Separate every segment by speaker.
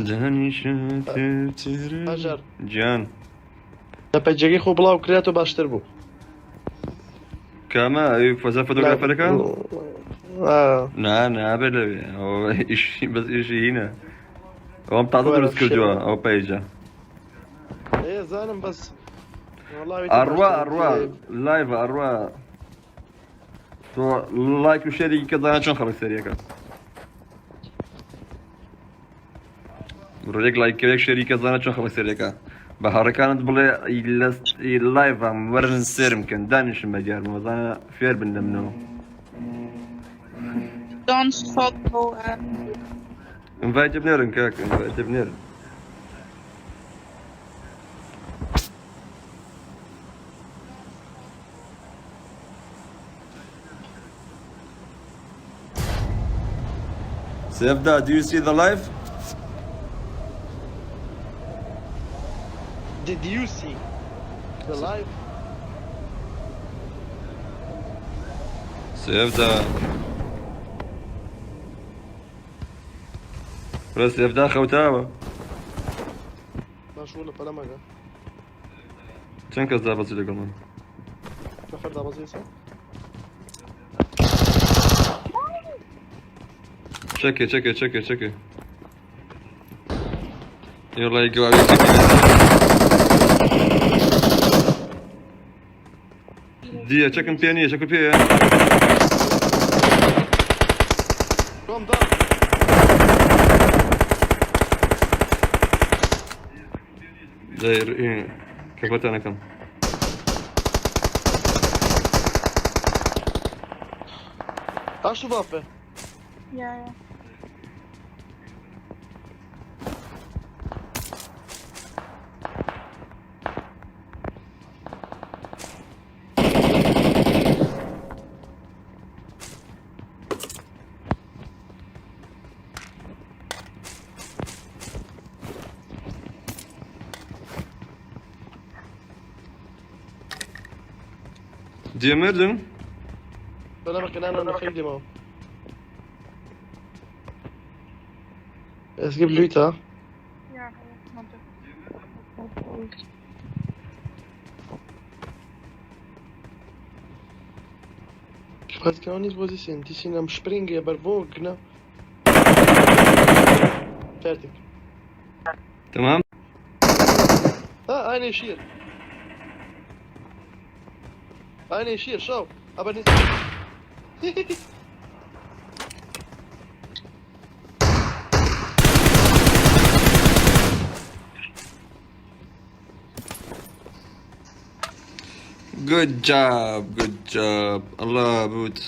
Speaker 1: دهني شاتر
Speaker 2: هەژار
Speaker 1: جان
Speaker 2: لە پەیجەکەی خۆ بڵاو کرێت و باشتر بوو
Speaker 1: كما فوزا فوتوغرافرك
Speaker 2: آه.
Speaker 1: نا بلا هو إيش بس إيش هنا هو متعطى
Speaker 2: ولا
Speaker 1: درس كل
Speaker 2: شيء.
Speaker 1: جوا أو بيجا
Speaker 2: ايه زانم بس والله
Speaker 1: أروى لايف أروى تو لايك وشيري كذا شون خلص سريعك بريك لايك كذا شيري كذا شون خلص سريعك بهار كانت بلا اللايف عم ورن سير يمكن دانش مجال موضوع فير بنمنو
Speaker 3: Don't follow
Speaker 1: invite بنيرن كاك invite بنيرن Sevda, do you see the live?
Speaker 2: Did you see the live?
Speaker 1: Sevda. بس Sevda خوتاوة.
Speaker 2: مشغولة بلا مجا
Speaker 1: چند کس دعوت زده کنم؟
Speaker 2: نفر دعوازی سا
Speaker 1: چکه يلا يقوا عليك دي چکن پیانیه چکن پیه
Speaker 2: Kom da
Speaker 1: داير ايه كفت انا كم
Speaker 2: Hast du Waffe?
Speaker 3: Ja.
Speaker 1: دي مردن
Speaker 2: بلا مكان انا خيدي معه Es gibt Leute.
Speaker 3: Ja,
Speaker 2: Ich weiß gar nicht, wo sie sind. Die sind am Springen, aber wo genau? Fertig.
Speaker 1: تمام
Speaker 2: Ah, eine ist hier. Eine ist hier, schau. Aber nicht.
Speaker 1: good job الله بود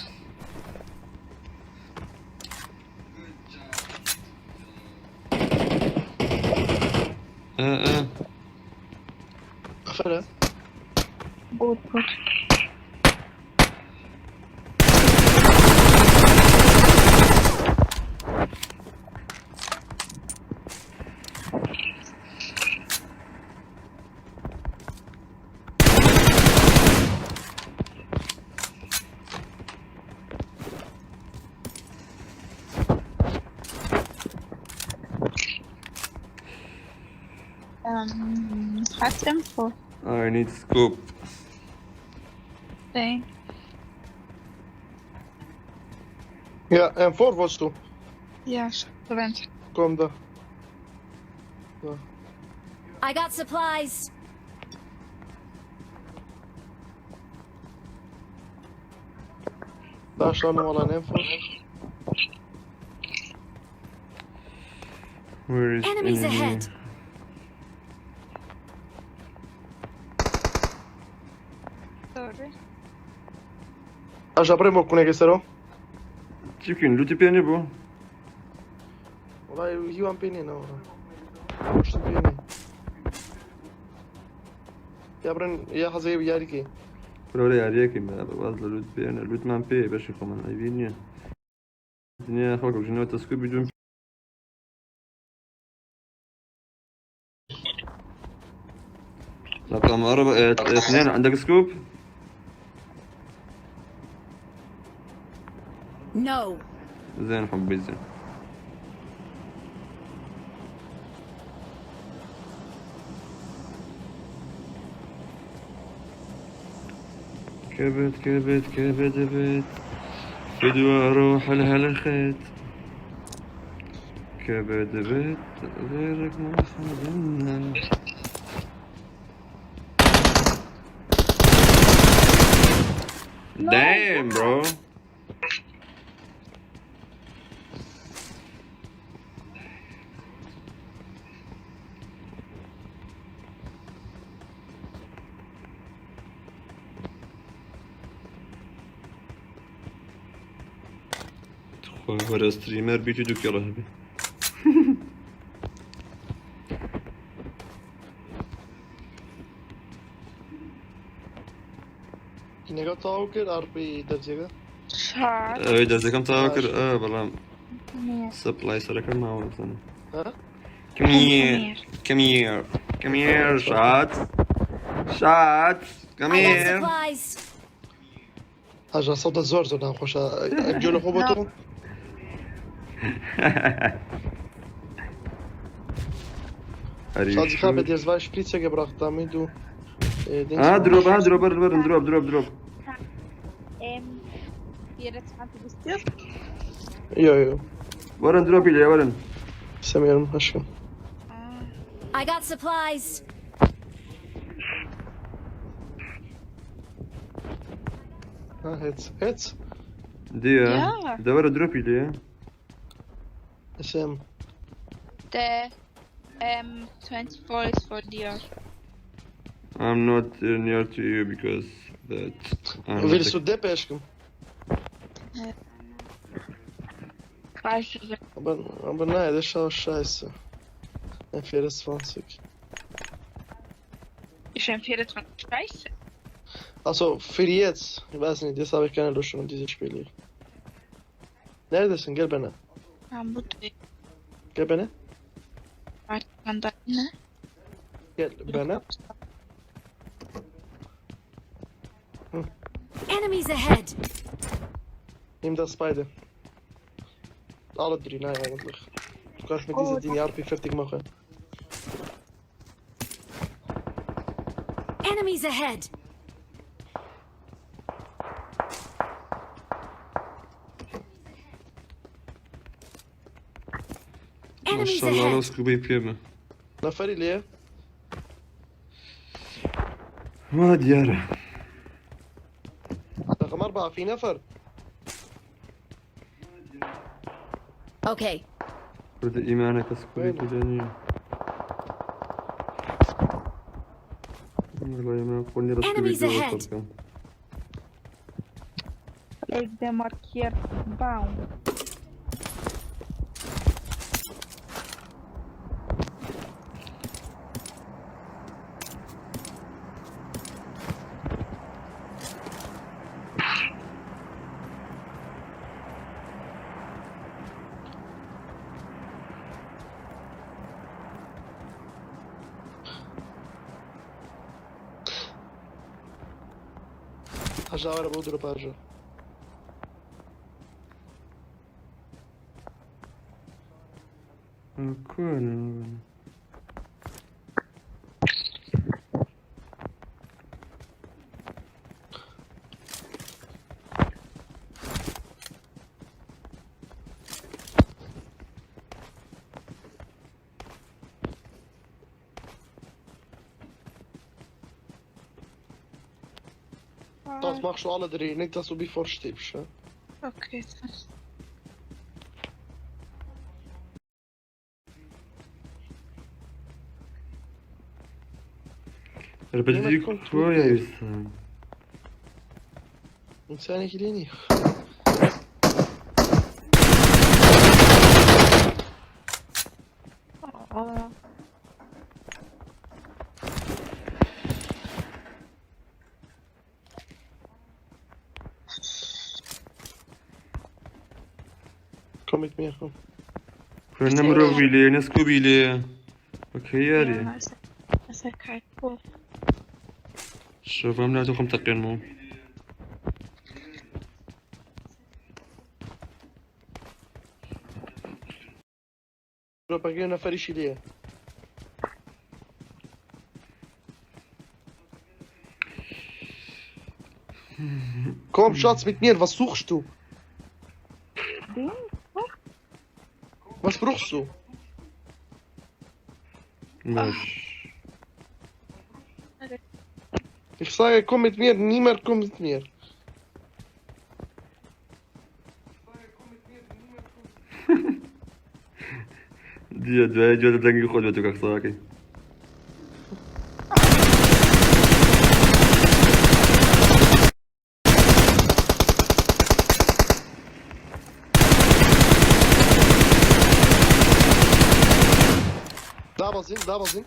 Speaker 2: Aferin.
Speaker 3: gut. Hast du Info?
Speaker 1: I need scope
Speaker 3: Sim.
Speaker 2: Ja, en voor was du.
Speaker 3: Ja, tô vendo.
Speaker 2: Kom da. Da.
Speaker 4: I got supplies.
Speaker 2: Daar staan nog wel een info.
Speaker 1: where is
Speaker 4: Enemies
Speaker 1: enemy?
Speaker 4: ahead.
Speaker 3: Sorry.
Speaker 2: Aș aprimo cu negăsero.
Speaker 1: Chicken لوتي بياني بو
Speaker 2: Ora eu am pene na ora. Nu știu pene. يا برن يا حزيب يا ريكي.
Speaker 1: برولي عليك ما واصل لوت بيانا لوت مان بي باش يخمن عيبيني الدنيا خلق جنوة تسكوب بدون رقم أربعة اثنين عندك سكوب؟
Speaker 4: No.
Speaker 1: زين حبي زين كبت كبت كبت بت فدوى روح لها الخيط كبت بت غيرك ما خدمنا. Damn, bro. Vara streamer bir düdük yalan abi.
Speaker 2: Nega tavukir arpi dercega.
Speaker 3: Şart.
Speaker 1: Evet derse kam tavakır. Balam.
Speaker 3: Ne?
Speaker 1: Supply sarakar ma var sana.
Speaker 2: Ha?
Speaker 1: Come here. Come here. Come here. Shots. Shots. Come
Speaker 4: I got
Speaker 1: here.
Speaker 4: supplies.
Speaker 2: Haja صوت الزور زود خوش الجول خوبتون شادي خابت يزواج شبريتسا gebracht damit du
Speaker 1: Drop verin drop.
Speaker 3: Bir yere çantı istiyor.
Speaker 2: Yo
Speaker 1: Varın drop ile varın.
Speaker 2: istemiyorum aşkım.
Speaker 4: I got supplies.
Speaker 2: Ha het
Speaker 1: Diye.
Speaker 3: Ya.
Speaker 1: De varın drop ile ya.
Speaker 2: اسم
Speaker 3: The 24 is for Dior.
Speaker 1: I'm not near to you because that.
Speaker 2: Willst du Deppe aşkım?
Speaker 3: Karşıda.
Speaker 2: Aber nein, das ist auch scheiße. Ein 24.
Speaker 3: Ich empfehle 20 Scheiße.
Speaker 2: Also für jetzt, ich weiß nicht, jetzt habe ich keine Lust auf diese Spiele. Neredesin? Gel bana.
Speaker 3: Ben buradayım.
Speaker 2: Gel bana.
Speaker 3: Arkamda ne?
Speaker 2: Gel bana.
Speaker 4: Enemies ahead.
Speaker 2: Nimm das beide. Alle drie, nein eigentlich. Du kannst mit dieser Ding RP fertig machen.
Speaker 4: Enemies ahead. Enemies
Speaker 1: Maşallah
Speaker 4: ahead.
Speaker 1: Rosku BPM.
Speaker 2: نفر ليه؟
Speaker 1: ما ديارة.
Speaker 2: رقم 4 في نفر.
Speaker 4: Okay.
Speaker 1: Burada imana kaskuri kullanıyor. Vallahi ben kolye raskı
Speaker 4: Enemies
Speaker 1: bekliyor
Speaker 4: ahead.
Speaker 1: bakalım.
Speaker 3: Evde markier bam.
Speaker 2: هجاور ابو ضرب هجا.
Speaker 1: Kone.
Speaker 2: Das machst du alle drei, nicht dass du mich vorstirbst. Ja?
Speaker 3: Okay.
Speaker 1: Репетиции твоя есть.
Speaker 2: إنسان يجريني.
Speaker 3: Aa.
Speaker 2: Komm mit mir, komm.
Speaker 1: Kone mrobili, ne skubili. Okej, jari.
Speaker 3: Mesela kartol.
Speaker 1: شوف عم نعطيكم تقييم مو.
Speaker 2: Bro, paguei na Farishilia. Komm, Schatz, mit mir, was suchst du?
Speaker 3: Ding?
Speaker 2: Was brauchst du?
Speaker 1: ماشي.
Speaker 2: Ich sage, komm mit mir, niemand kommt mit mir.
Speaker 1: دي جودة تنقي خدوتك أخصاكي.
Speaker 2: Da sind.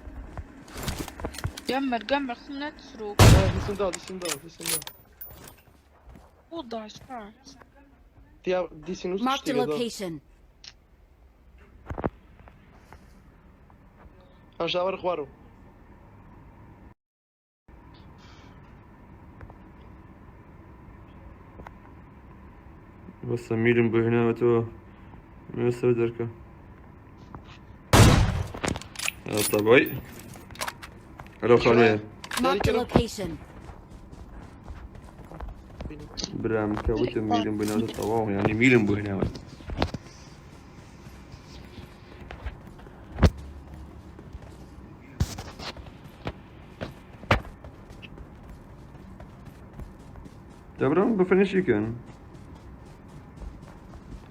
Speaker 3: Gömmer, kom net terug.
Speaker 2: Ja, die sind da.
Speaker 3: O, daar is kaart.
Speaker 2: Die sind
Speaker 4: Marked a
Speaker 2: ausgestiegen da.
Speaker 4: location.
Speaker 2: Hast du aber gewaru?
Speaker 1: بس ميلم بهنا وتو ما يسوي دركه. طبعي. هلا خالوية.
Speaker 4: Marked a location.
Speaker 1: برام كويت ميلم بهنا وتو يعني ميلم بهنا. Debrem befinish yıkın.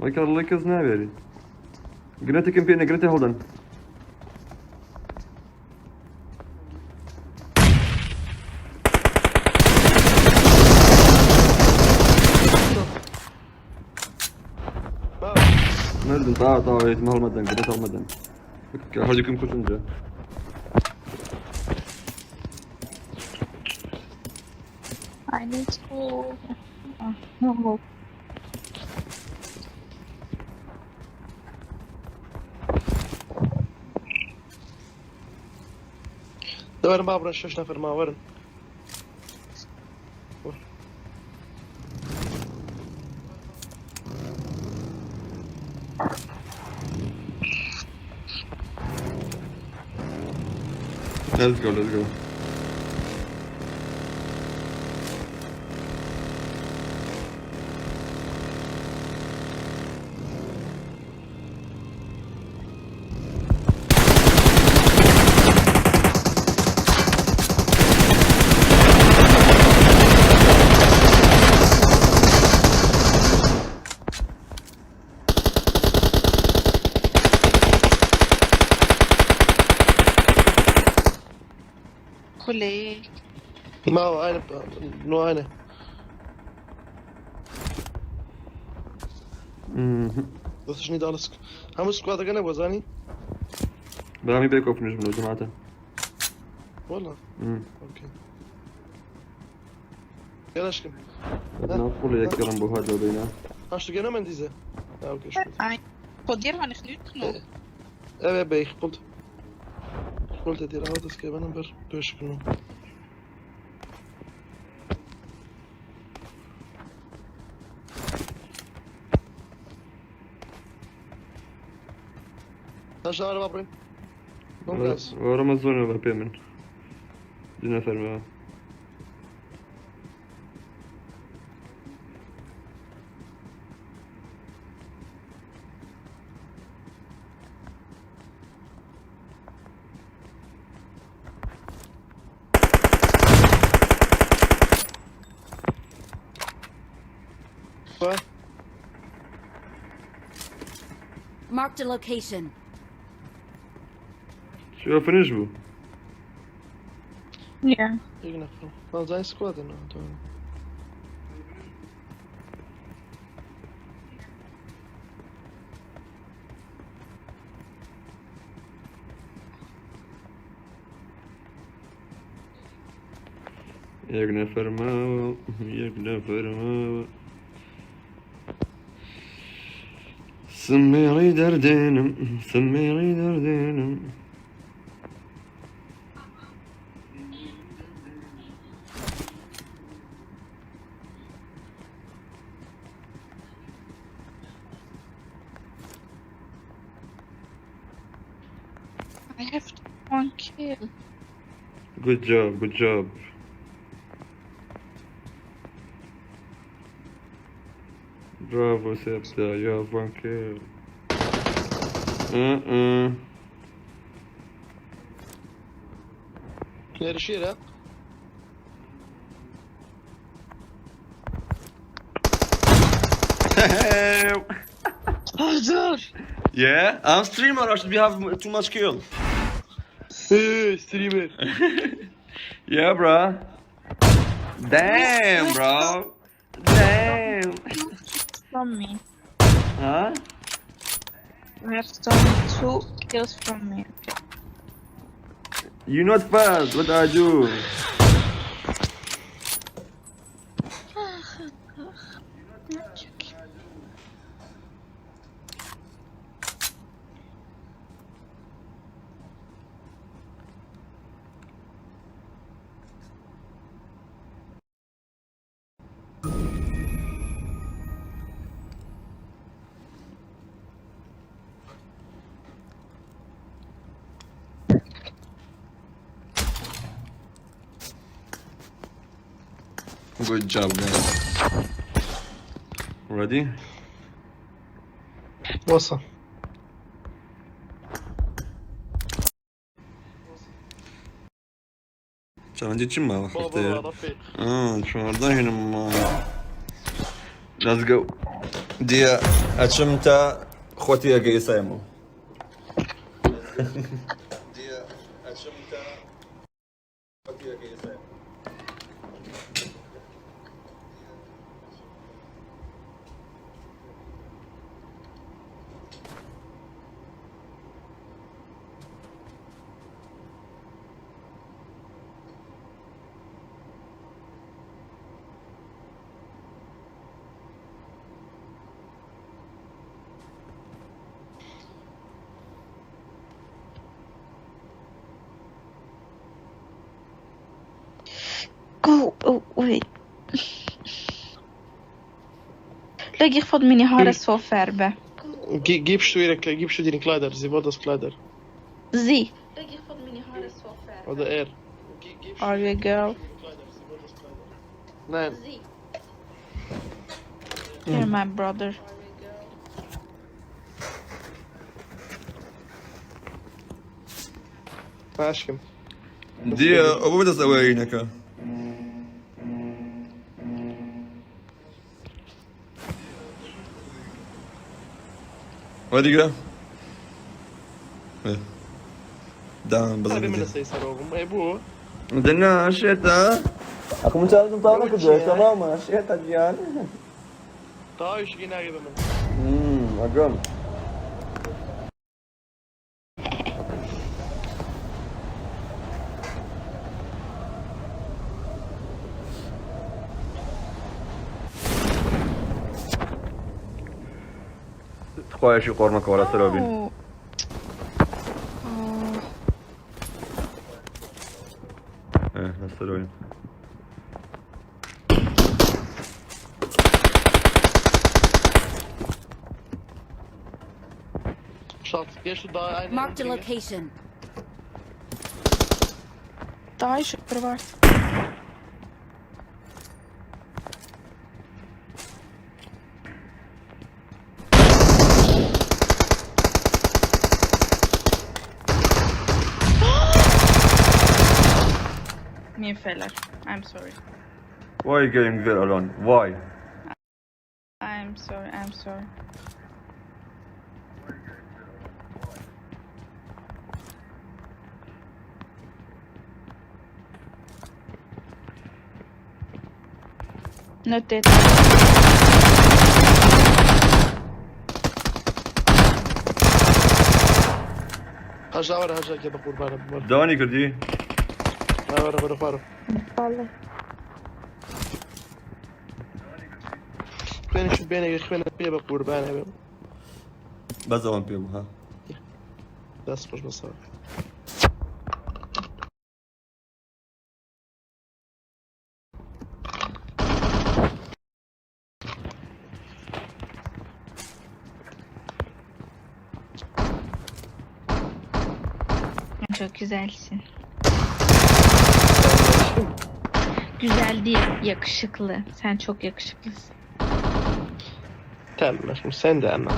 Speaker 1: Like ne veri? Gnete kempine, gnete holden. Nereden? Daha eğitim almadan, gnete almadan. Hadi kim kurtunca.
Speaker 3: I need to... No.
Speaker 2: Da waren Barbara, شش نفر ما ورن.
Speaker 1: Let's go.
Speaker 3: Colleeg.
Speaker 2: ما هو أنا نو أنا. Das ist nicht alles. Haben wir Squad again, was Ani?
Speaker 1: برامي بيكو في نجم جماعته.
Speaker 2: والله. اوكي. يلا اشكم.
Speaker 1: بدنا نقول لك كلام بوهاد لو بينا.
Speaker 2: Hast du genommen diese? Ja, okay, ist gut.
Speaker 3: Ein. Von dir habe ich nichts genommen.
Speaker 2: Ich wollte dir auch das geben, aber du hast genommen. Hast du eine Waffe? Komm, Gas.
Speaker 1: ورمضان ولا بيمن. دينا فرما.
Speaker 2: Was?
Speaker 4: Marked a location.
Speaker 1: شو في نجبو.
Speaker 3: Ja.
Speaker 2: Irgendein. Dann sein Squad, ne?
Speaker 1: يقنا فرما. سميري دردينم.
Speaker 3: I have one kill.
Speaker 1: Good job. Bravo Septa, you have 1 kill.
Speaker 2: Nereye şiir ha? Hayır.
Speaker 1: Yeah, I'm streamer. I should be have too much kill.
Speaker 2: Streamer.
Speaker 1: Yeah, bro. Damn, bro. Damn.
Speaker 3: From me.
Speaker 1: Huh?
Speaker 3: We have stolen 2 kills from me.
Speaker 1: You not fast. What I do? Good job, guys. Ready?
Speaker 2: What's up?
Speaker 1: Challenge için mi
Speaker 2: Baba
Speaker 1: vakti?
Speaker 2: baba fake.
Speaker 1: شوارده هنا. Let's go. دي أشمتا خوتي أجي سايمو. دي أشمتا خوتي أجي سايمو.
Speaker 3: Oh, wait. Leg, ich vond meine Haare so färben.
Speaker 2: Gibst du dine Kleider? Sie wollen das Kleider.
Speaker 3: Sie.
Speaker 2: Oder er.
Speaker 3: Are you a girl?
Speaker 2: Nein.
Speaker 3: You're my brother.
Speaker 2: Aşkım.
Speaker 1: دي أبو بدأ سوي هناك. وادي كده. دام
Speaker 2: Hadi mi
Speaker 1: بزني.
Speaker 2: nasıl sayısar oğlum? Bu.
Speaker 1: بدنا شتا. أخو متعلم طالع كده تمام شتا جيان.
Speaker 2: Daha üç yine gibi mi?
Speaker 1: أقوم. تخوي شي قرنك ولا سرابين.
Speaker 3: Oh.
Speaker 1: إيه سرابين.
Speaker 2: Şat. Gel şu daha aynı.
Speaker 4: Marked a location.
Speaker 3: Дай ще привар. Me feller. I'm sorry.
Speaker 1: Why are you getting there alone? Why?
Speaker 3: I'm sorry. I'm sorry. Not dead.
Speaker 2: Haja var haja كده قربانة بمر.
Speaker 1: داني كردي.
Speaker 2: لا ورا ورا ورا.
Speaker 3: Vale.
Speaker 2: خلينا نشوف بيني خلينا بيه بقربانة.
Speaker 1: بس وان بيبو ها.
Speaker 2: بس مش مصار.
Speaker 3: Çok güzelsin. Güzel değil, yakışıklı. Sen çok yakışıklısın.
Speaker 2: Tamam şimdi sen de ama.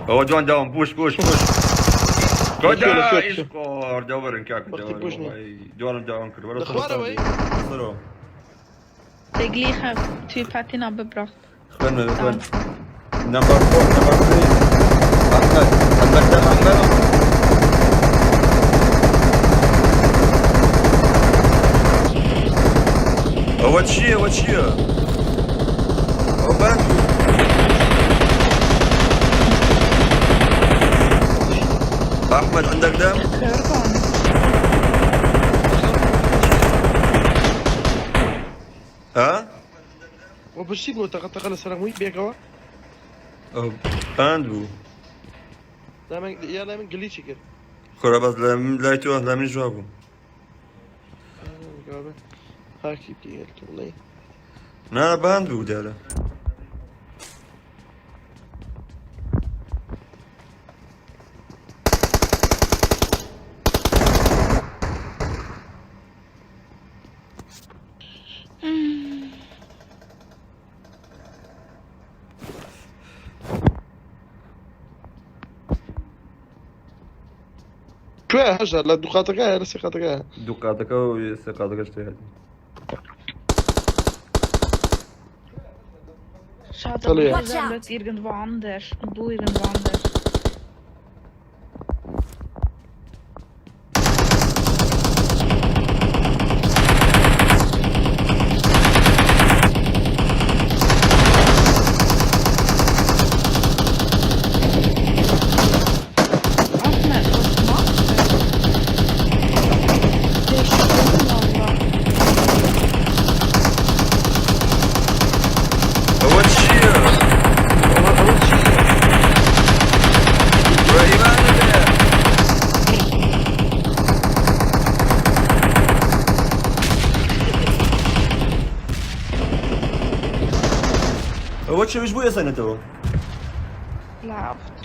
Speaker 1: هو جوان داون بوش بوش بوش
Speaker 2: شوت،
Speaker 1: كودا
Speaker 2: شوت.
Speaker 1: يسكور جوهر كاك
Speaker 2: وقت
Speaker 1: جوهر
Speaker 2: يبوشني.
Speaker 1: والله. جوان داون كده ولا
Speaker 2: اخباره وين؟
Speaker 1: صروا
Speaker 3: Der gleiche Typ hat ihn abgebracht.
Speaker 1: خلنا خلنا نمبر 4 نمبر 3 احمد عندك دم احمد هو تشي هو تشي هو باندو احمد عندك دم
Speaker 3: Hör gar nicht.
Speaker 1: ها
Speaker 2: وبشيبو تقل سلاموي بيكوا.
Speaker 1: باندو
Speaker 2: دائما يا دائما جليتشي كده.
Speaker 1: خورا بس لا تو لا من جوابه
Speaker 2: هاكي بيقول والله.
Speaker 1: لا باندو داله
Speaker 2: شو يا حاجة لا دقاتك لا سيقاتك.
Speaker 1: دقاتك وثقاتك اشتهي
Speaker 3: Schade,
Speaker 2: Soll
Speaker 3: aber
Speaker 2: ich?
Speaker 3: du bist irgendwo anders. Und du irgendwo anders. Ahmed, was machst du? Der ist schlimm, Alter.
Speaker 1: هو تشي ابراهيم انا هو تشي وش بويا سنته
Speaker 3: Läuft.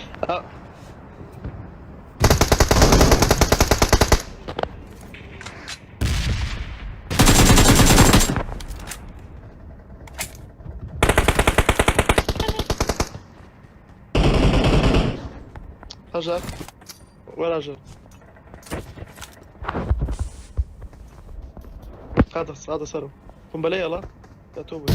Speaker 2: حاجة ولا حاجة. هذا سرو. قنبلية لا. يا توبة.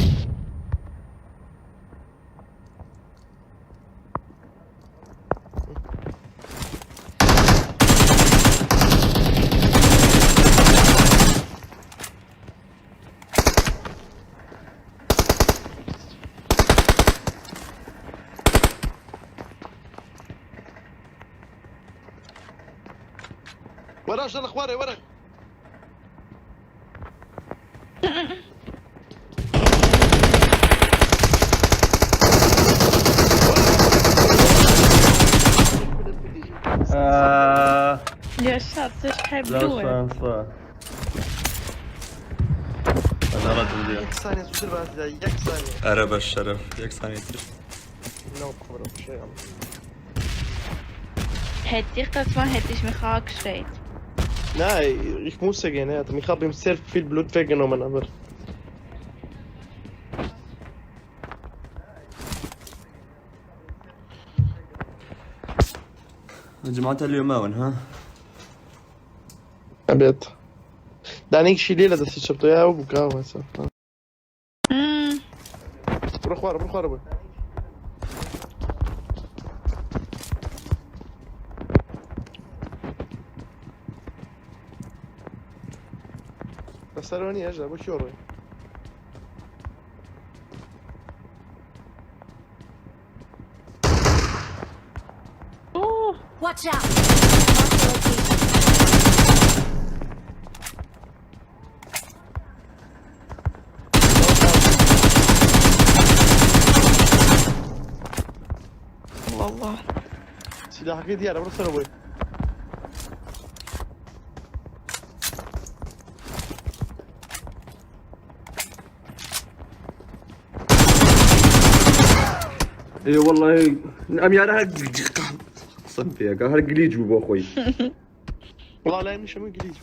Speaker 2: وراك يلا اخواني وراك.
Speaker 3: Jag satte kein
Speaker 1: لا
Speaker 3: Blut.
Speaker 1: شانسا انا رجل ديال
Speaker 2: يك ثانية تدير بعد يك ثانية.
Speaker 1: ارب الشرف يك ثانية
Speaker 2: نو خبر شيء.
Speaker 3: Hätte ich das mal, hätte ich mich angestellt.
Speaker 2: Nein, ich muss gehen. Ja. Ich habe ihm sehr viel Blut weggenommen, aber.
Speaker 1: جماعة اليوم وين ها؟
Speaker 2: أبيض. دانيك شي ليلة ده شربته يا أبو قهوة صح. روح ورا. بس ثواني أجا أبو شوري.
Speaker 4: Watch out! Mark the location.
Speaker 3: والله.
Speaker 2: سلاحك ديالي بروح ثانوي.
Speaker 1: اي والله ام يعني قسم فيك هذا قليج بو اخوي
Speaker 2: والله لا يمشي من انجليزي.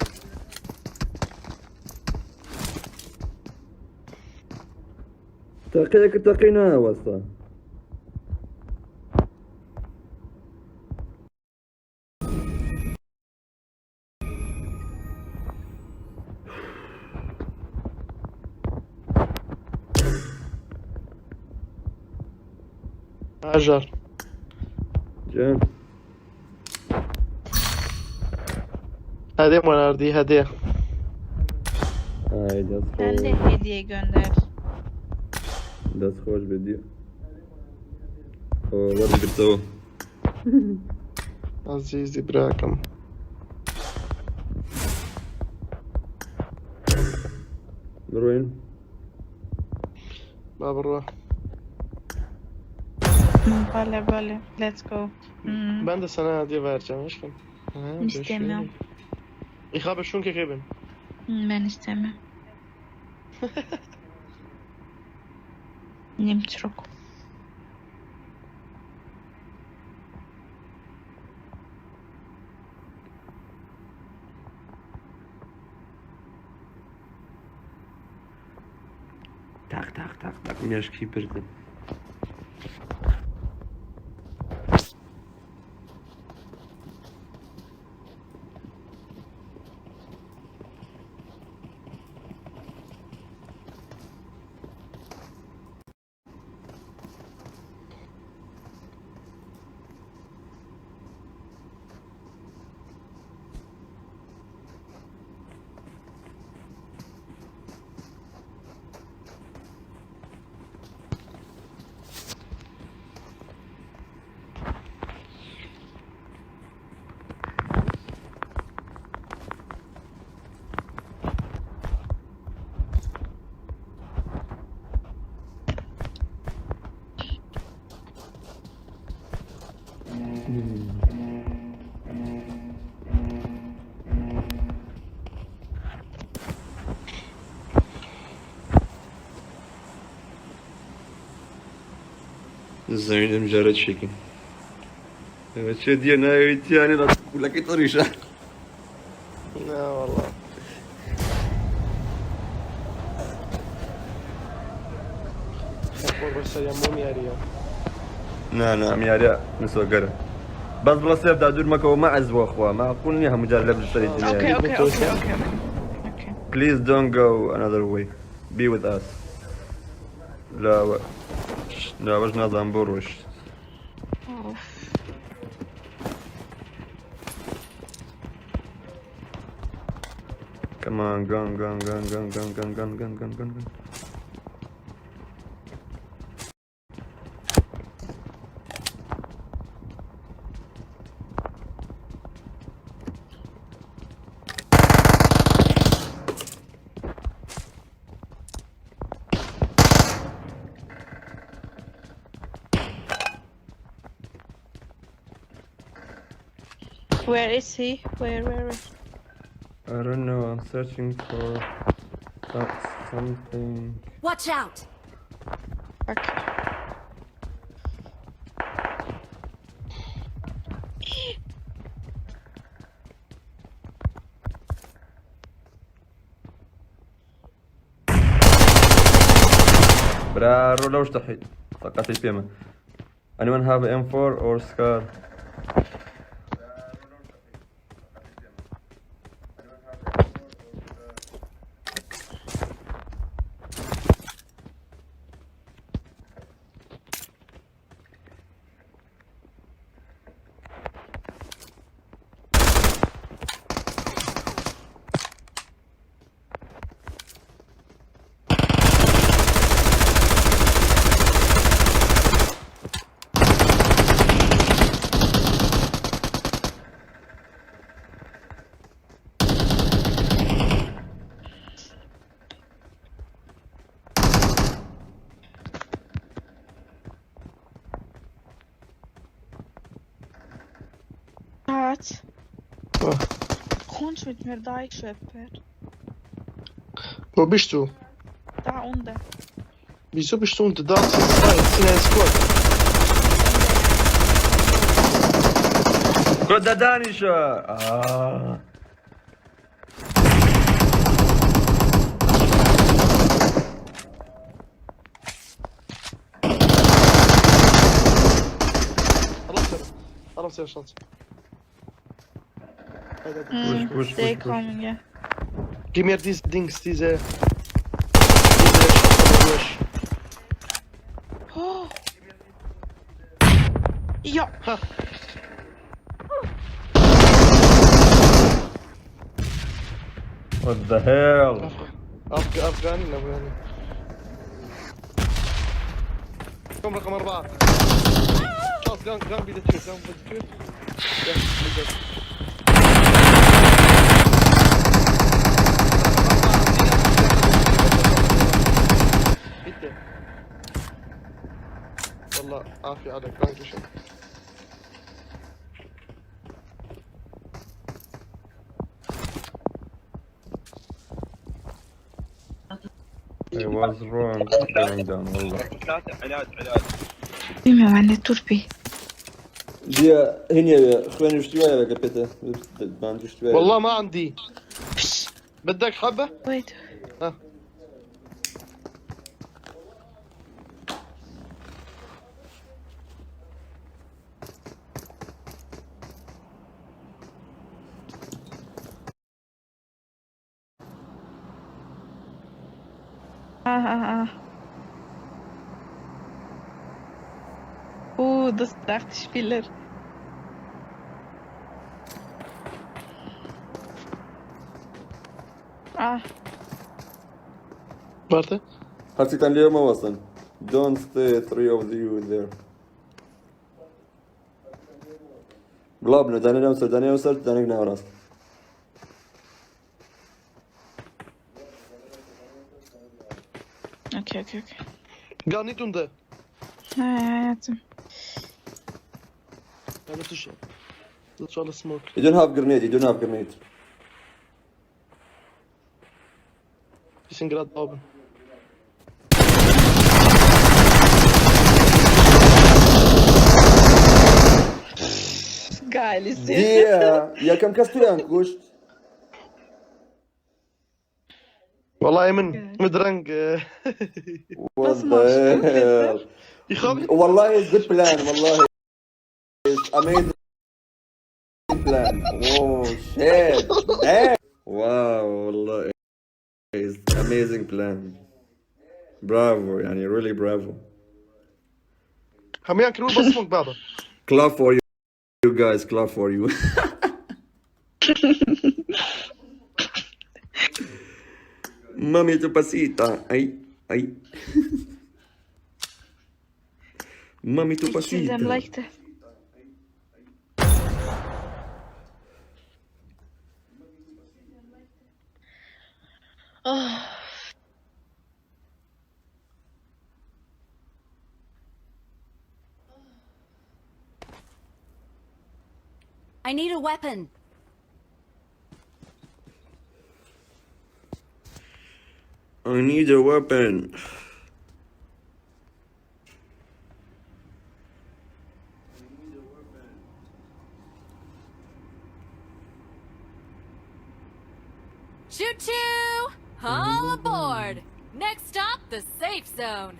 Speaker 1: تقينا واسطة.
Speaker 2: هاجر
Speaker 1: جان
Speaker 2: هدية مناردي هدية.
Speaker 1: هاي
Speaker 3: Sen de
Speaker 1: دست
Speaker 3: hediye gönder.
Speaker 1: خوش بدي. ورد بتسوي.
Speaker 2: عزيزي براكم.
Speaker 1: وين؟
Speaker 2: ما بروح.
Speaker 3: Bale. Let's go.
Speaker 2: Ben de sana hediye vereceğim aşkım. Ha,
Speaker 3: İstemiyorum.
Speaker 2: Ich habe schon gegeben.
Speaker 3: Ben istemem. Nimm zurück.
Speaker 1: Tak. Mieszki pyrty. زين مجرد شيكين. شو دي انا يعني لا تقول لك طريشه.
Speaker 2: لا والله. أقول بس يا مو مياريا.
Speaker 1: نعم يا نسوى قرا. بس بلا سيف دا دور مكو ما عزوا اخوا ما قلني هم مجرد لبس الشريط.
Speaker 3: Okay.
Speaker 1: Please don't go another way. Be with us. لا واش نظام بروش.
Speaker 3: Of.
Speaker 1: Come on, gun.
Speaker 3: Where is he? Where?
Speaker 1: I don't know, I'm searching for something.
Speaker 4: Watch out!
Speaker 3: Bak.
Speaker 1: برارو لو اشتحي فقط البيما. Anyone have M4 or SCAR?
Speaker 3: Schatz,
Speaker 2: Ah,
Speaker 3: kommst mit mir da, ich schöpfer.
Speaker 2: wo bist du?
Speaker 3: Da unten.
Speaker 2: Wieso bist du unter da? Jetzt sind ein Squad.
Speaker 1: كنت دانشة.
Speaker 2: خلاص يا شاطر.
Speaker 1: push,
Speaker 3: They
Speaker 1: push.
Speaker 3: coming, yeah.
Speaker 2: Give me these things, these
Speaker 3: Oh. Ja.
Speaker 2: Ha.
Speaker 1: What the hell?
Speaker 2: أفغاني. كم رقم 4 خلاص قام بيد التويت والله عافية عليك ثانك يو.
Speaker 1: I was wrong going down والله.
Speaker 3: Bilmiyorum ben de dur bir.
Speaker 1: دي هني اخواني اشتوايا بقى بيتا ما عندي اشتوايا.
Speaker 2: والله ما عندي. بدك حبة؟
Speaker 3: Wait.
Speaker 2: ها.
Speaker 3: Ah. Das ist echt Spieler. Ah,
Speaker 2: Warte.
Speaker 1: حسيت ان اليوم وصل. Don't stay three of you there. Glaub mir, deine Neusert, deine Gnauras.
Speaker 3: okay.
Speaker 2: Gar nicht unter.
Speaker 3: Hayatım.
Speaker 2: Ja, dat is wel een smoke.
Speaker 1: You don't have grenade.
Speaker 2: Die zijn gerade oben.
Speaker 3: Geil ist sie.
Speaker 1: يا كم كستويان كوشت.
Speaker 2: والله من مدرنج.
Speaker 1: What the hell?
Speaker 2: يخاف.
Speaker 1: والله good plan والله. Amazing plan. Oh shit. Damn. Wow والله. It's amazing plan. Bravo يعني really bravo.
Speaker 2: هم ياكلوا بس سموك بابا.
Speaker 1: Clap for you guys, clap for you. Mami, tu pasita. Ay. Mami, tu
Speaker 3: Ich kill them
Speaker 1: pasita.
Speaker 3: like that. Oh.
Speaker 4: I need a weapon.
Speaker 1: I need a weapon.
Speaker 5: Choo-choo! All aboard! Next stop, the safe zone.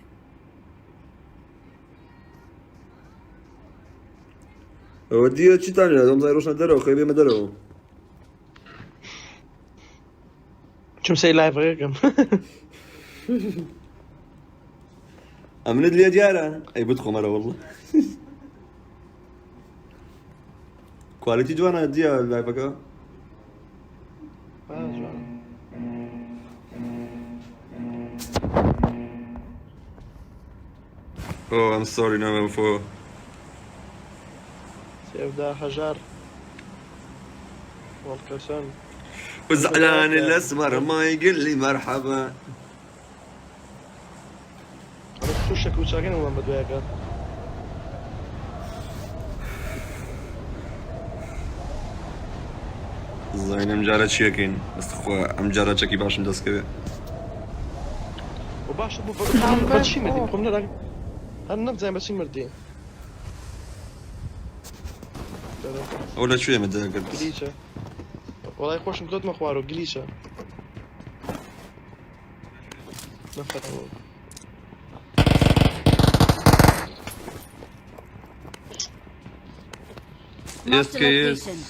Speaker 1: ودي تشيتاني هذا مزايروش ندرو خيبي مدرو.
Speaker 2: شو مسوي لايف غيركم؟
Speaker 1: أمند لي ديالا أي بدخو مرة والله. كواليتي جوانا ديا لايفك. Oh, I'm sorry now for.
Speaker 2: سيبدا حجار. والكسان.
Speaker 1: وزعلان الأسمر ما يقول لي مرحبا.
Speaker 2: أنا كوشك وشاكين وما بدوياك.
Speaker 1: زين مجرد شيكين بس خو مجرد شكي باش ندسكبه.
Speaker 2: وباش بشي مردي قمنا لك. هالنفط زي ما شي مردي.
Speaker 1: ولا شوية متذكر.
Speaker 2: جليشة. والله خوش مكلوت مخوارو جليشة. نفط هو.
Speaker 5: Marked a
Speaker 1: yes.
Speaker 5: location.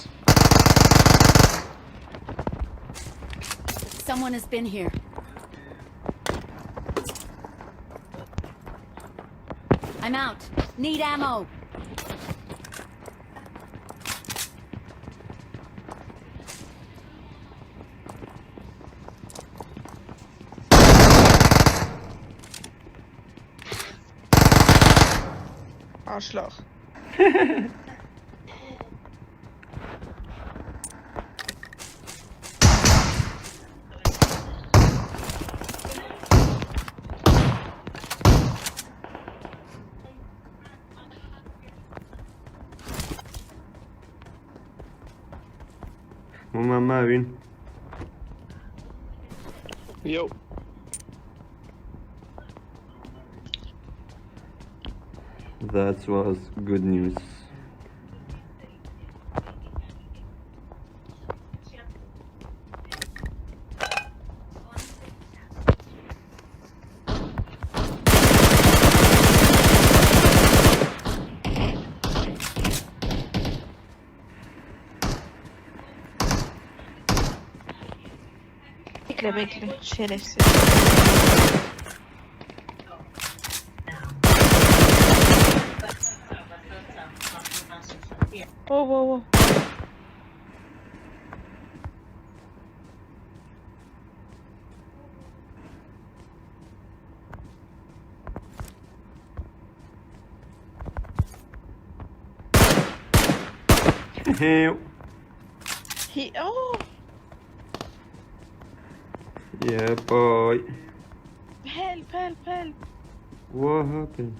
Speaker 5: Someone has been here. I'm out. Need ammo.
Speaker 3: Arschloch.
Speaker 1: Mama win.
Speaker 2: Yo.
Speaker 1: That was good news.
Speaker 3: Bekle bekle. Şerefsiz. Oh, oh, oh.
Speaker 1: Yeah,
Speaker 3: Oh,
Speaker 1: boy.
Speaker 3: help, help, help.
Speaker 1: What happened?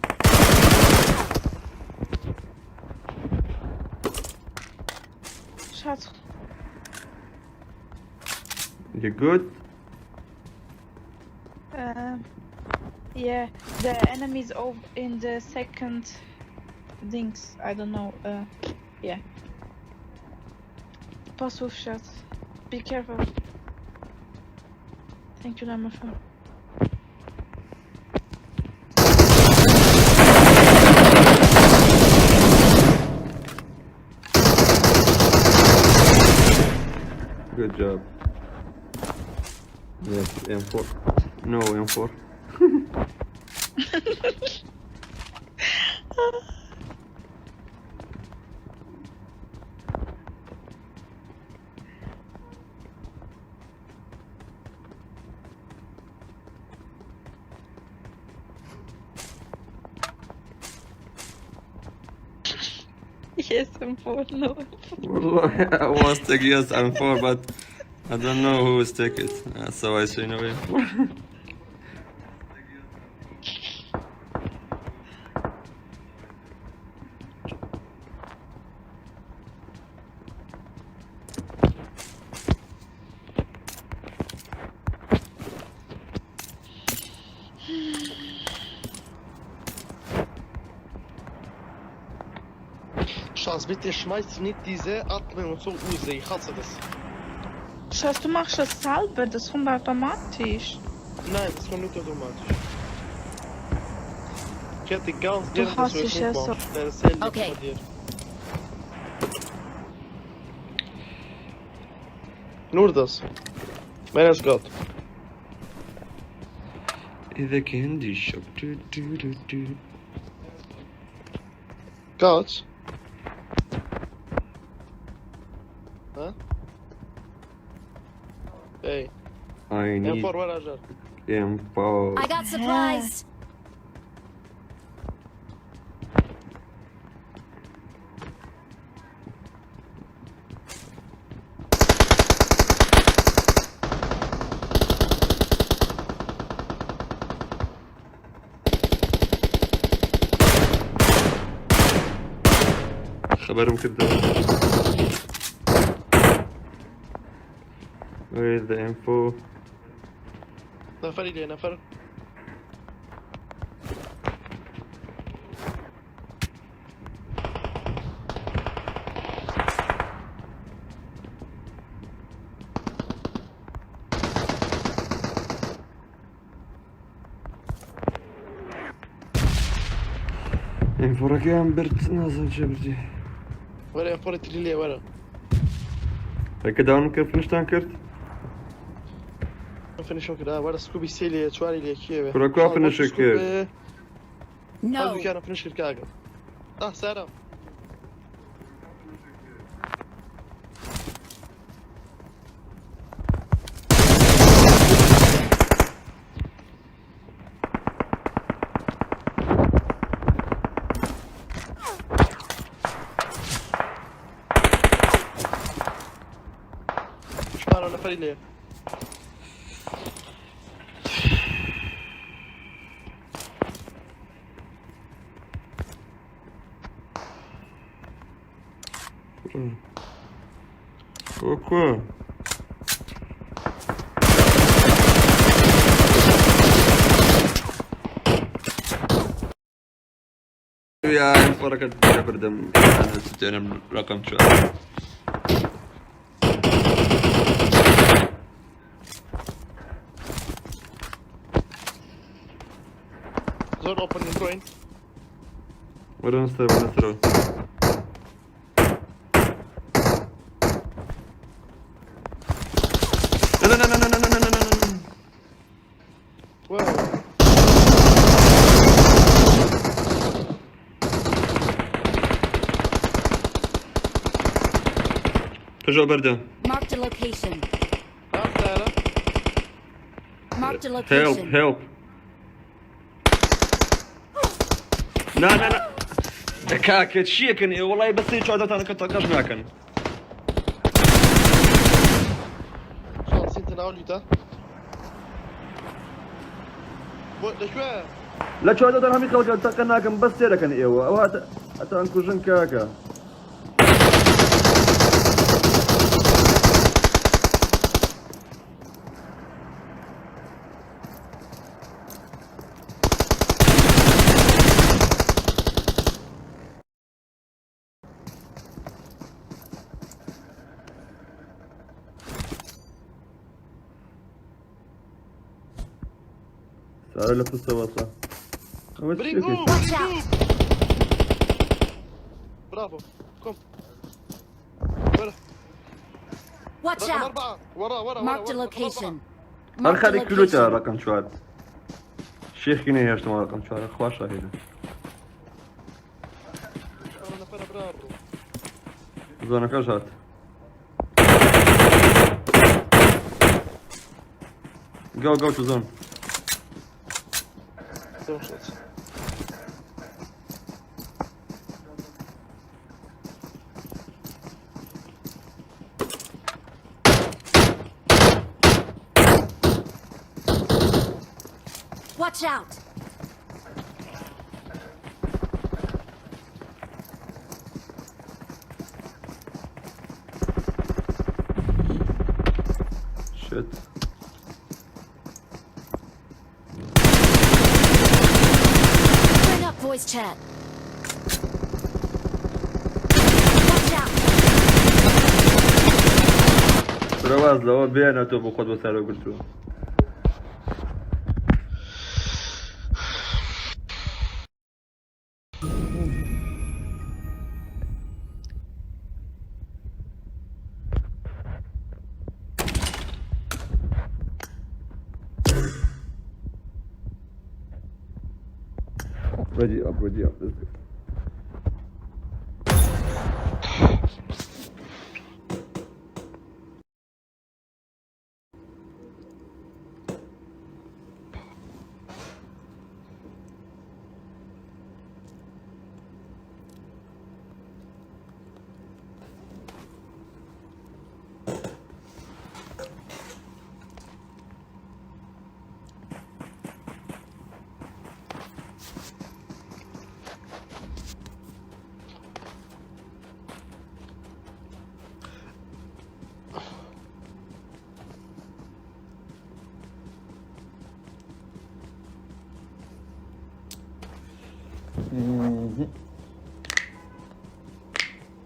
Speaker 3: Schatz.
Speaker 1: You good?
Speaker 3: Yeah, the enemies in the second things. I don't know. Yeah. Pas off, Schatz. Be careful. Thank you, number 4.
Speaker 1: Good job. Yes, M4. No, M4.
Speaker 3: Yes, M4, no.
Speaker 1: Wallahi, I was taking yes M4, but I don't know who is take it. So I say no M4.
Speaker 2: Schatz, bitte schmeiß nicht diese Atmen und so raus. Ich hasse das.
Speaker 3: Schatz, du machst das selber, das kommt automatisch.
Speaker 2: Nein, das kommt nicht automatisch. Ich hätte ganz
Speaker 3: Du
Speaker 2: gerne, dass
Speaker 3: hast
Speaker 2: du es
Speaker 3: dich ja
Speaker 2: nicht
Speaker 3: so-
Speaker 2: machst. Das ist sehr lieb
Speaker 5: Okay.
Speaker 2: von dir. Nur das. Mehr als Gott.
Speaker 1: The candy shop. Do.
Speaker 2: Gott? Huh? Hey,
Speaker 1: I need
Speaker 2: M4 ولا جار.
Speaker 1: M4.
Speaker 5: I got supplies.
Speaker 1: خبرهم كده. Where is the info?
Speaker 2: نفر إلي نفر.
Speaker 1: Info كام برت نازل جبرتي.
Speaker 2: ولا فور تريلي ولا
Speaker 1: هيك داون كيف فينشتان كرت؟
Speaker 2: فينيشون كده ولا سكوبي سيلي شواري لي كيف
Speaker 1: كراكوا فينيش كيف؟
Speaker 5: No.
Speaker 2: قلبي كان فينيش كاغا سارة شمال ولا فريلي
Speaker 1: Pourquoi? يا فرقة بردم أنا ستين رقم شو
Speaker 2: زون اوبن جروين
Speaker 1: ولا نستوى لا لا لا لا لا لا لا لا لا
Speaker 2: واو
Speaker 1: رجع بردم
Speaker 5: Marked a location.
Speaker 2: سارة
Speaker 5: Marked a
Speaker 1: help
Speaker 5: location.
Speaker 1: help لا لا لا دكاك شيء كان والله بس يقعد أنا كنت أقشنا كان
Speaker 2: شو نسيت تناولي ده لشوية
Speaker 1: لا شو هذا هم يخلق تقنا كان بس يلا كان إيوه أو هذا أنكو جنكاكا تعال لف السواسة
Speaker 2: بريكو
Speaker 5: Watch out.
Speaker 2: برافو كم ولا
Speaker 5: Watch
Speaker 2: رقم
Speaker 5: out.
Speaker 2: 4 ورا
Speaker 5: Marked a location.
Speaker 1: هل
Speaker 5: Marked a
Speaker 1: خلي كلوتا
Speaker 5: location.
Speaker 1: رقم شوال شيخ كني يا شتما رقم شوال خواش شاهده
Speaker 2: انا فانا برافو
Speaker 1: زونا كجات go to zone
Speaker 2: زون شوت
Speaker 5: Watch out.
Speaker 1: shit
Speaker 5: Bring up voice chat. Watch out.
Speaker 1: برواز لو بينا تو بخد وسالو قلتو ready up let's go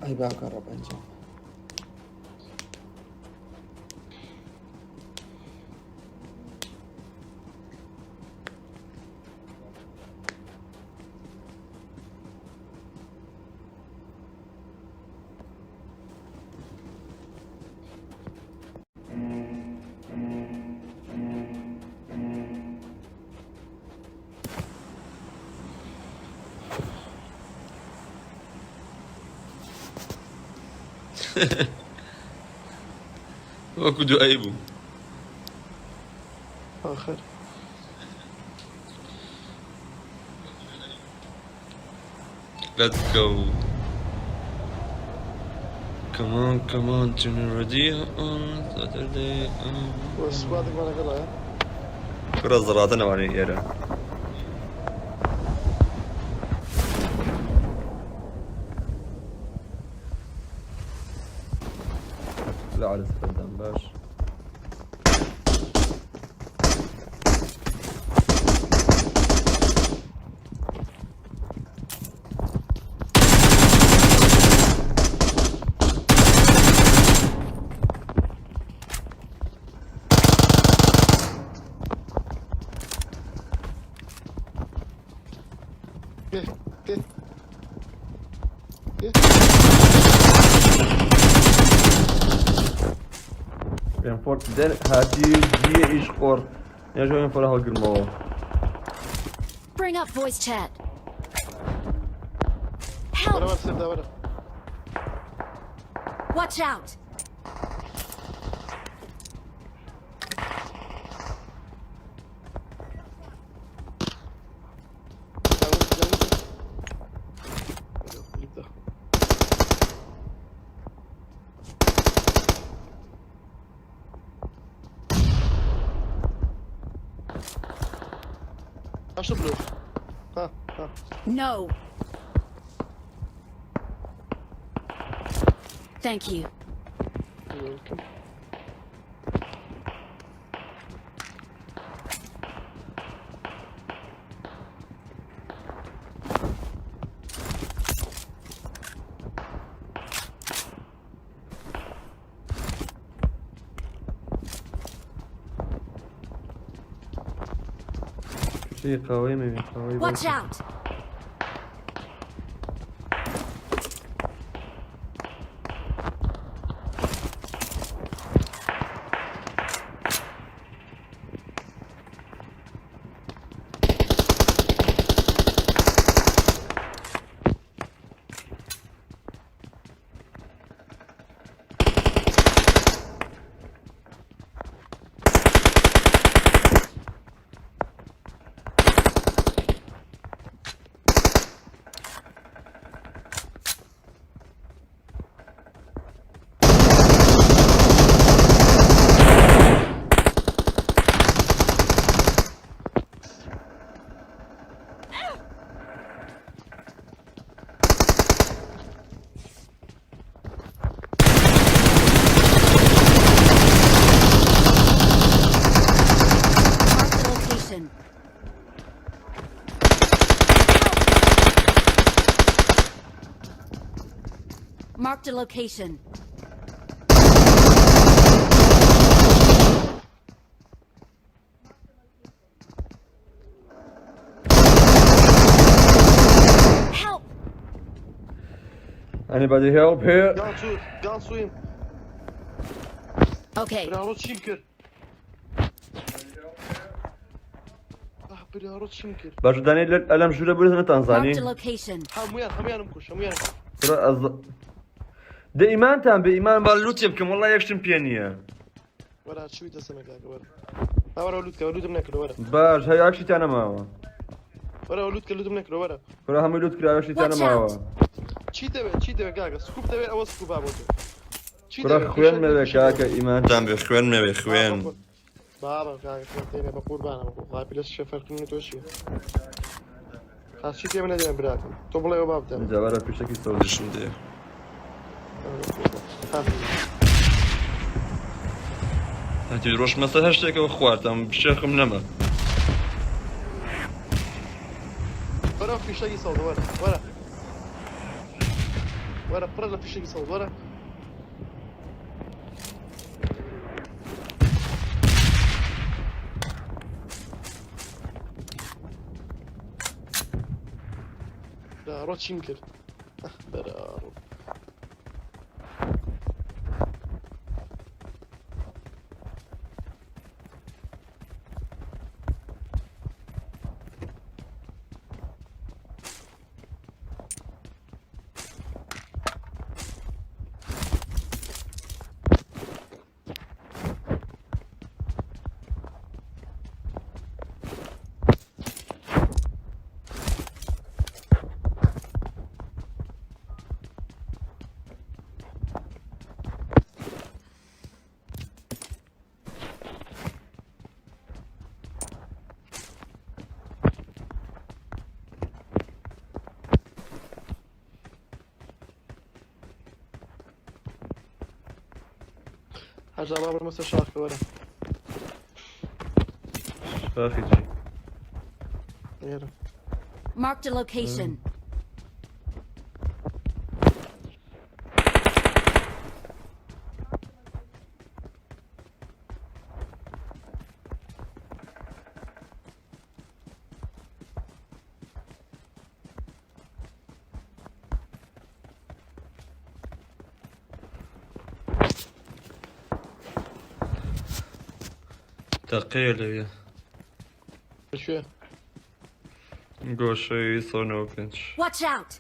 Speaker 6: Ay baka harapan siya.
Speaker 1: وەکو دوایی بوو.
Speaker 2: آخر
Speaker 1: Let's go. Come on, tune ready on Saturday.
Speaker 2: والسكواد ما نقلها يا
Speaker 1: Biraz zaratı ne var yere? لا على استخدام باش.
Speaker 2: Gel gel gel
Speaker 1: Ben fort der hati diye iş kor. Ne join para halgırma o.
Speaker 5: Bring up voice chat.
Speaker 2: ورا
Speaker 5: Help!
Speaker 2: ورا سير ده ورا
Speaker 5: Watch out!
Speaker 2: اشرب له ها ها
Speaker 5: No! Thank you.
Speaker 2: welcome.
Speaker 1: Şey kahve mi? Kahve.
Speaker 5: Watch out! Mark the location. Mark the location. Help!
Speaker 1: Anybody help here?
Speaker 2: قال سويم
Speaker 5: Okay.
Speaker 2: برا شيمكر برا شيمكر
Speaker 1: Başı daneler alam şurada burası ne
Speaker 5: Mark the
Speaker 1: Tanzanya?
Speaker 5: location.
Speaker 2: همويان مكوش همويان
Speaker 1: Bura az. De iman tam be iman bal loot yapayım vallahi yakıştım piyaniye.
Speaker 2: ورا شوي تسمك ورا ورا ولود منك ورا
Speaker 1: Baş hay akşi tane ma.
Speaker 2: ورا ولود منك ورا
Speaker 1: Bura hamı loot kira akşi tane
Speaker 5: Watch
Speaker 1: ma.
Speaker 5: out.
Speaker 2: تشي تبع كاكا سكوب تبع او سكوب ابو
Speaker 1: Bura xwen me be kaka iman tam be xwen me be xwen.
Speaker 2: بابا كاكا تيني بقربان ابو غايب ليش شفر كني توشي خاص شي تبع ندير براكم طب لا باب تاني
Speaker 1: Cevara pişteki sordu şimdi. Hadi roş mesela hashtag o xwartam bişekhim lema.
Speaker 2: ورا في شيء يصوت ورا برا في شيء يصوت ورا لا روتش يمكن برا Hacı abi mesela şarkı var.
Speaker 1: Şahici.
Speaker 2: Yerim.
Speaker 5: Marked a location.
Speaker 1: Taqiyeli ya.
Speaker 2: Şu.
Speaker 1: Goşayı sonra okuyunç.
Speaker 5: Watch out!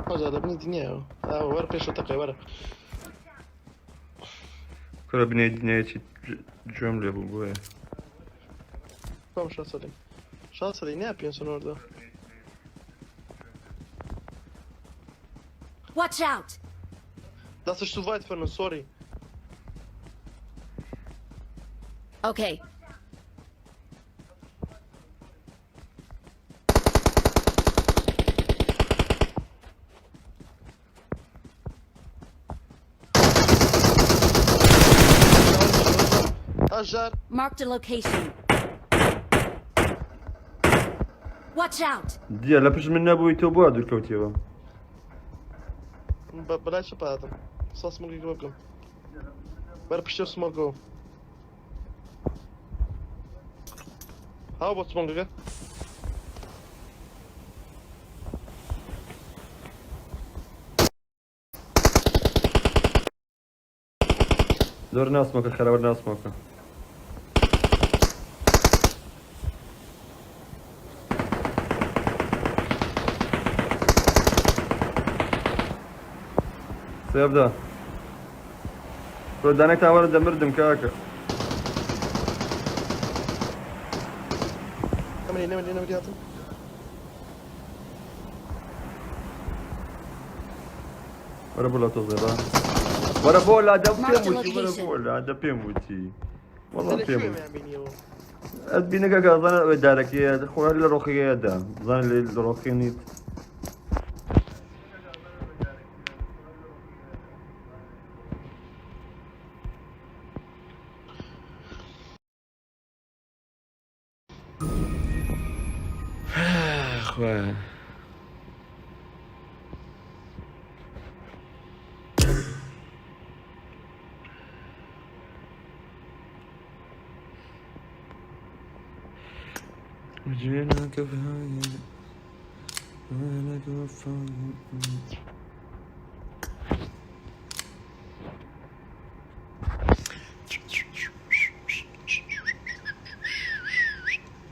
Speaker 2: Hacı adamını dinliyor. Ha var peşo takıyor var.
Speaker 1: Kura ne cümle bu ya.
Speaker 2: Tamam şans alayım. Şans alayım ne yapıyorsun orada?
Speaker 5: Watch out!
Speaker 2: Das ist zu weit von uns, sorry.
Speaker 5: Okay.
Speaker 2: Hajar.
Speaker 5: Marked a location. Watch out!
Speaker 1: Diye lapış minne bu ito bu adur kavtiye.
Speaker 2: Bırak şu pahadım. Só smoke aqui bakalım. Bora puxar o smoke go. Ha bot smoke aqui.
Speaker 1: Dor nasmaka, kharabar nasmaka. Sevda. Burada ne tavarı demirdim kaka.
Speaker 2: Ne mi diyatım?
Speaker 1: Bora bola toz ya. Bora bola da
Speaker 5: Marked
Speaker 1: pemuti, bora
Speaker 5: location.
Speaker 1: bola da pemuti. Vallahi
Speaker 2: Seni şu
Speaker 1: pemuti.
Speaker 2: yani beni o.
Speaker 1: Az bine kaka zana öderek ya. Khoyarla rokiye da. Zana rokini. Khoy. Vujena kafaya. Vujena kafaya.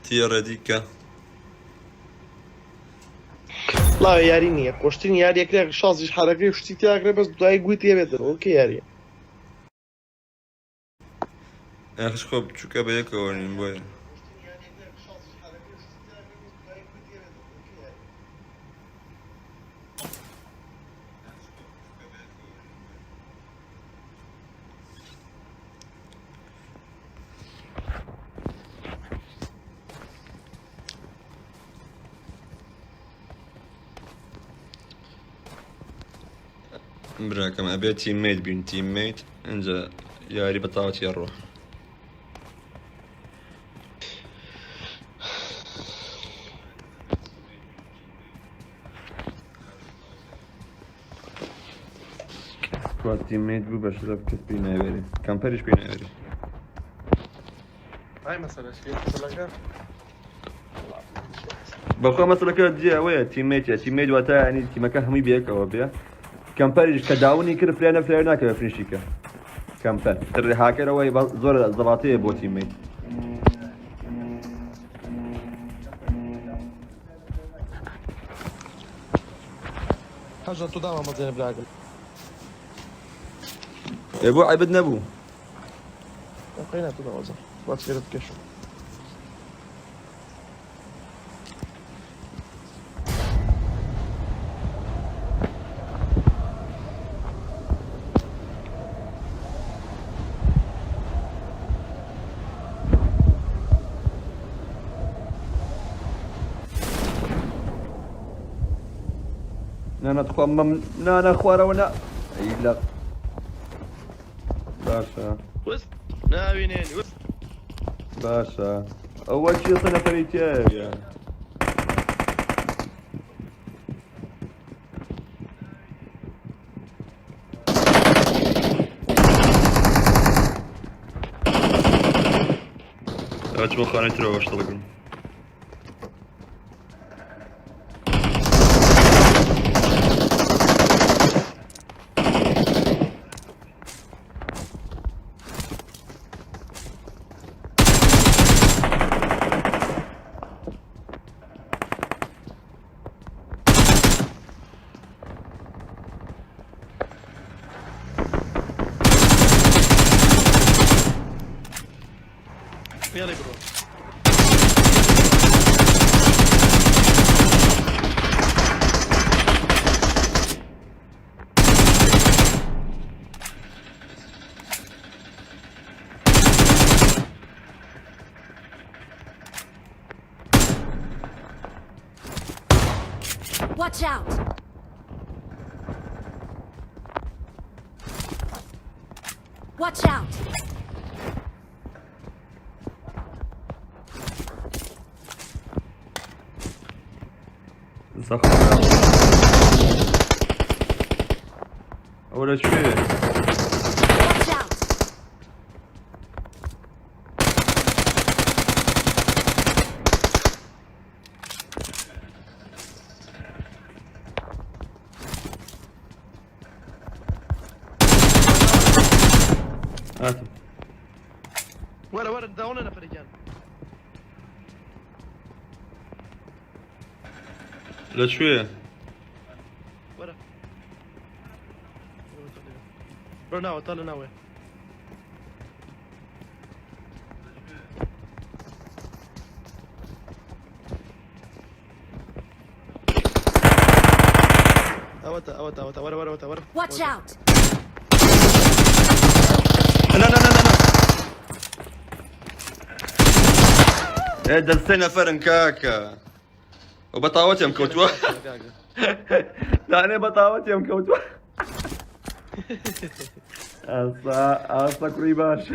Speaker 1: Tira dica.
Speaker 2: لا ياري نية قشتين ياري كده شازش حركة وشتي تاعك بس داي قوي تيبدر اوكي ياري
Speaker 1: Ergens gewoon zoeken bij je koning, boy. براكم ابي تيم ميت بين تيم ميت انجا ياري بطاوتي يروح سكواد تيم ميت بو باش لاب كس بينا يوري كامبريش بينا يوري
Speaker 2: هاي مثلا شيء مثلا
Speaker 1: بقى مثلا كده دي ويا تيم ميت وقتها يعني تيم كان همي بيك او بيا كامبريش كداوني كده فلان كده فرنشيكا كامبر تري هاكر وي زور زباطيه بو تيم ميت
Speaker 2: حاجة تدعم ما زين براقم
Speaker 1: ابو عبد نبو
Speaker 2: قينا تدعم زين وقت كده تكشف
Speaker 1: نانا تخمم نانا خوارا ونا اي لا باشا
Speaker 2: وست ناوينيني وست
Speaker 1: باشا أول شي صنع فريتير أجمل خانة تروح أشتغل
Speaker 2: يلا برو
Speaker 5: Watch out! Watch out!
Speaker 1: زخم أول شي
Speaker 5: Watch out!
Speaker 1: هاتي
Speaker 2: ورا داون انا فريجان
Speaker 1: لا شوية
Speaker 2: ورا برو ناوي طالع ناوي اوتا ورا
Speaker 5: Watch out!
Speaker 1: لا ايه دلسنا فرن كاكا وبطاوتي ام كوتوا لا انا بطاوتي ام كوتوا اصلا كريباش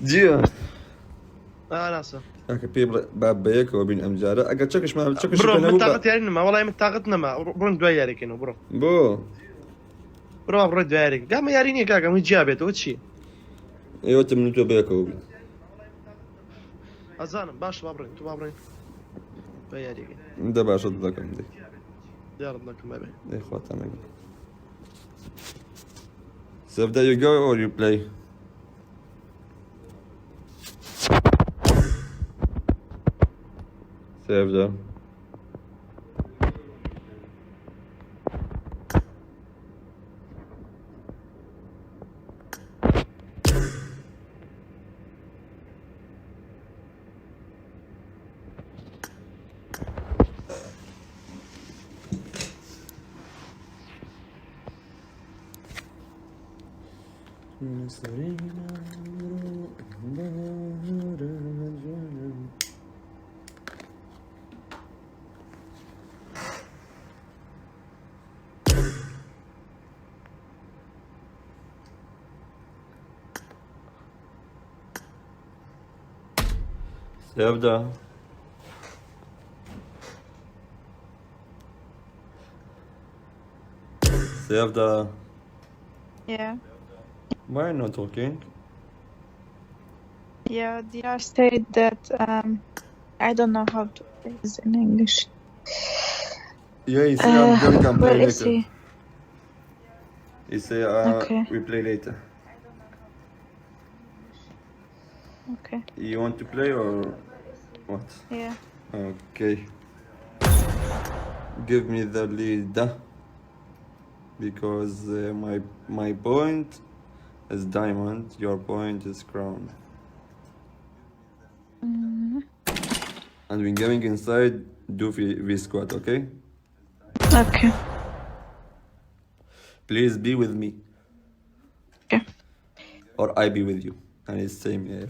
Speaker 1: جيا
Speaker 2: ناسا
Speaker 1: اكا بيبل باب بيك وبين امجاره اكا تشكش ما تشكش
Speaker 2: برو متاقت يعني ما والله متاقت ما برو دو ياري كانوا
Speaker 1: بو
Speaker 2: برو دو ياري قام ياريني كاكا مو جابت وتشي
Speaker 1: ايوه تمنتو بيك وبي
Speaker 2: ازان باش بابرين تو بابرين دو ياري
Speaker 1: ده باش ضدك عندي
Speaker 2: يلا لكم بابي
Speaker 1: ايه خواتنا So there you go or you play? Save them. Sevda. Sevda.
Speaker 3: Yeah.
Speaker 1: Why are you not talking?
Speaker 3: Yeah, DR said that I don't know how to say this in English.
Speaker 1: Yeah, he said we can play
Speaker 3: Where is
Speaker 1: later.
Speaker 3: he?
Speaker 1: He say
Speaker 3: Okay.
Speaker 1: we play later.
Speaker 3: Okay.
Speaker 1: You want to play or what?
Speaker 3: Yeah.
Speaker 1: Okay. Give me the lead because my point is diamond, your point is crown. And when going inside, do V squat, okay?
Speaker 3: Okay.
Speaker 1: Please be with me.
Speaker 3: Okay.
Speaker 1: Or I be with you. And it's same.
Speaker 3: Okay.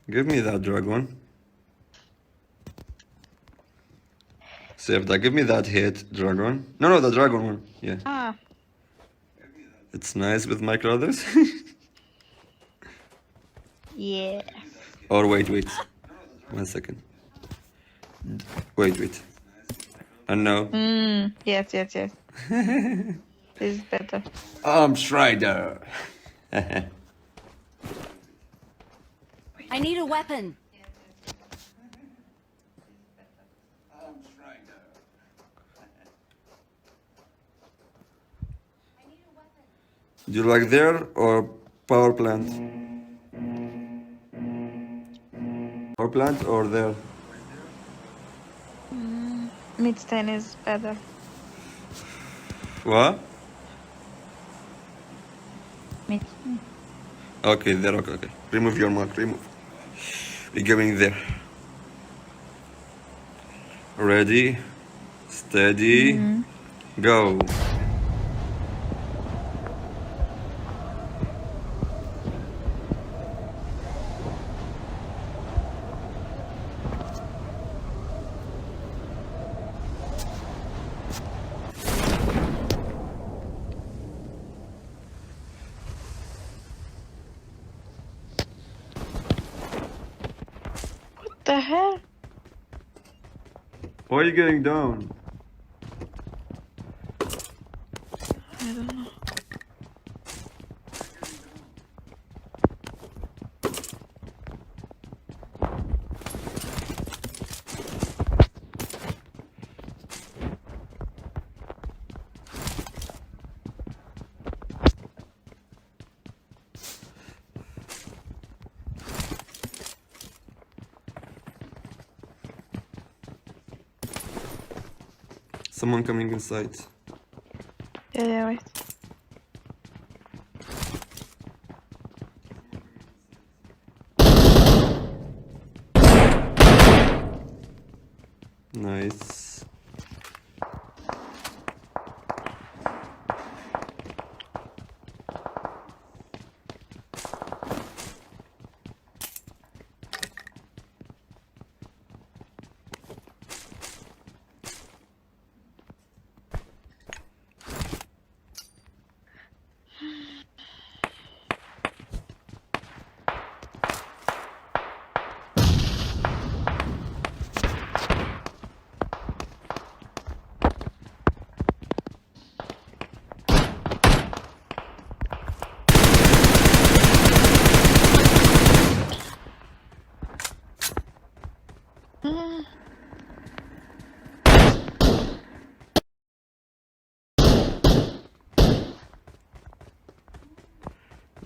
Speaker 1: Give me that dragon. Save that. Give me that hit dragon. No, the dragon one. Yeah.
Speaker 3: Ah,
Speaker 1: It's nice with my clothes.
Speaker 3: yeah.
Speaker 1: Or wait. 1 second. Wait. And now.
Speaker 3: Yes. This is better.
Speaker 1: Strider.
Speaker 5: I need a weapon.
Speaker 1: Do you like there or power plant? Power plant or there?
Speaker 3: Midstein is better.
Speaker 1: What?
Speaker 3: Midstein.
Speaker 1: Okay, there. Okay. Remove your mark. Remove. We're going there. Ready, steady, go.
Speaker 3: What the hell?
Speaker 1: Why are you getting down?
Speaker 3: I don't know.
Speaker 1: Someone coming inside.
Speaker 3: Yeah, wait.
Speaker 1: Nice.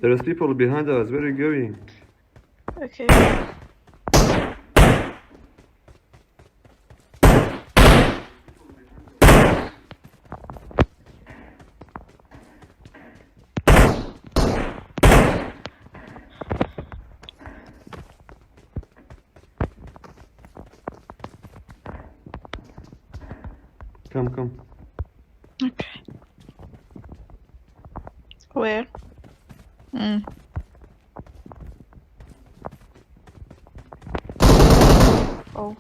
Speaker 1: There's people behind us. Where are you going?
Speaker 3: Okay.
Speaker 1: Come.
Speaker 3: Okay. Where? Oh.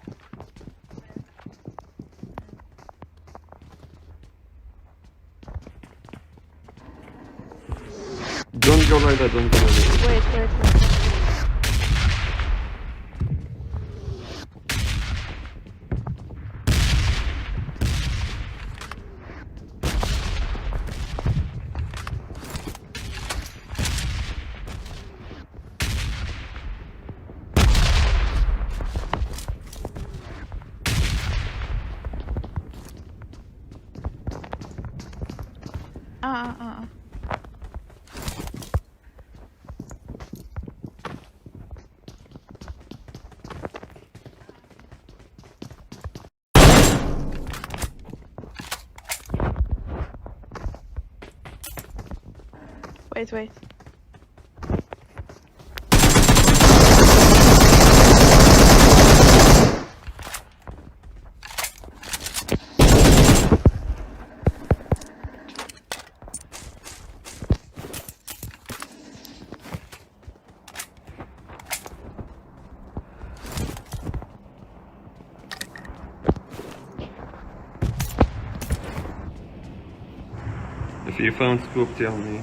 Speaker 1: Don't go like that.
Speaker 3: Wait. Uh. Wait, wait.
Speaker 1: If you found scoop, tell me.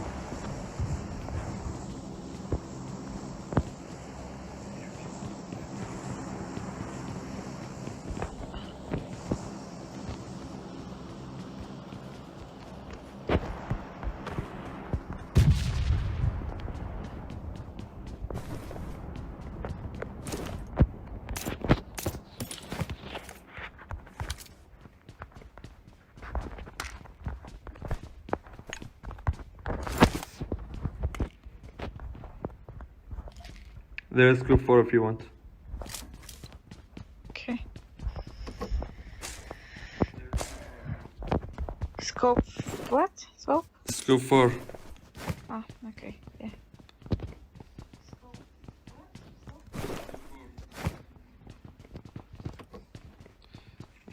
Speaker 1: There's scoop 4 if you want.
Speaker 3: Okay. Scope. What? Scope?
Speaker 1: Scoop 4.
Speaker 3: Ah, okay. Yeah.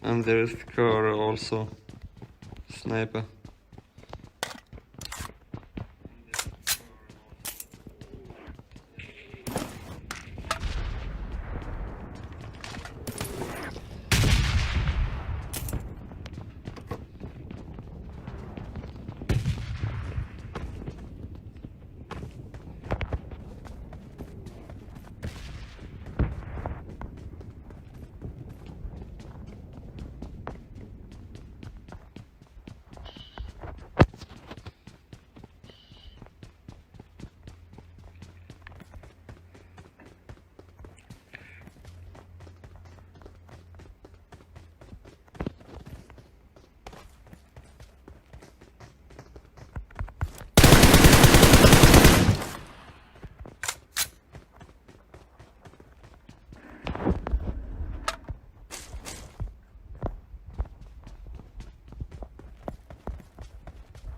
Speaker 1: And there is car also. Sniper.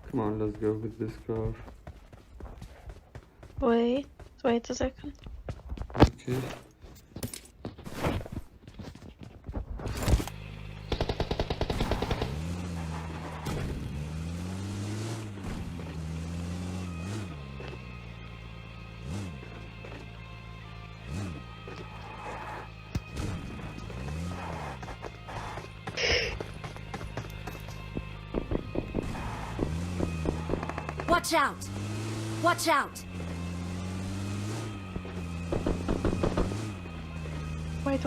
Speaker 1: Come on, let's go with this car.
Speaker 3: Wait a second.
Speaker 1: Okay.
Speaker 5: Watch out! Watch out!
Speaker 3: Wait.